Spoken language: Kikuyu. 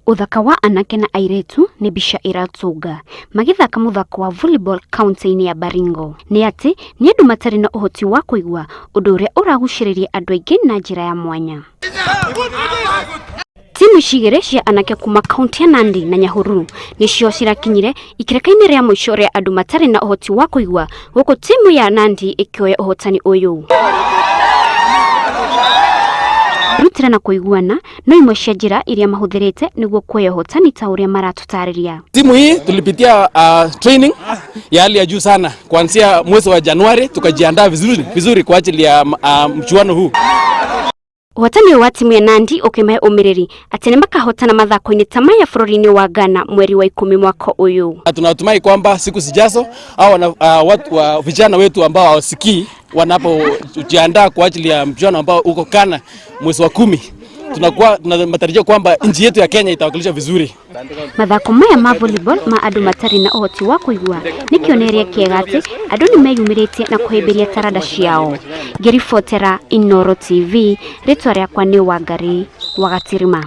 Ũthaka wa anake na airĩtu nĩ mbica ĩratũnga magĩthaka mũthako wa volleyball kaunti-inĩ ya Baringo. Nĩ atĩ nĩ andũ matarĩ na ũhoti wa kũigua, ũndũ ũrĩa ũragucĩrĩria andũ aingĩ na njĩra ya mwanya. Timu ici igĩrĩ cia anake kuma kaunti ya Nandi na Nyahururu nĩcio cirakinyire ikereka-inĩ rĩa mũico rĩa andũ matarĩ na ũhoti wa kũigua, gũkũ timu ya Nandi ĩkĩoya ũhotani ũyũ. Kwĩrutĩra na kũiguana no imwe cia njĩra iria mahũthĩrĩte nĩguo kuoya ũhotani ta ũrĩa maratũtarĩria. Timu hii tulipitia training ya hali ya juu sana kuanzia mwezi wa Januari, tukajiandaa vizuri vizuri kwa ajili ya mchuano huu. Ũhotani ũyũ wa timu ya Nandi ũkĩmahe ũmĩrĩri atĩ nĩ makahotana mathako-inĩ ta maya bũrũri-inĩ wa Ghana mweri wa 10 mwaka ũyũ. Tunatumai kwamba siku zijazo au watu wa vijana wetu ambao hawasikii wanapojiandaa kwa ajili ya mchuano ambao uko Ghana mwezi wa 10, tunakuwa tuna matarajio kwamba nchi yetu ya Kenya itawakilisha vizuri. Mathako maya ma volleyball ma andũ matarĩ na ũhoti wa kũigua nĩ kĩonereria kĩega atĩ andũ nĩ meyumĩrĩtie na kũhĩmbĩria taranda ciao. Ngĩribotera Inooro TV, rĩtwa rĩakwa nĩ Wangari wa Gatirima.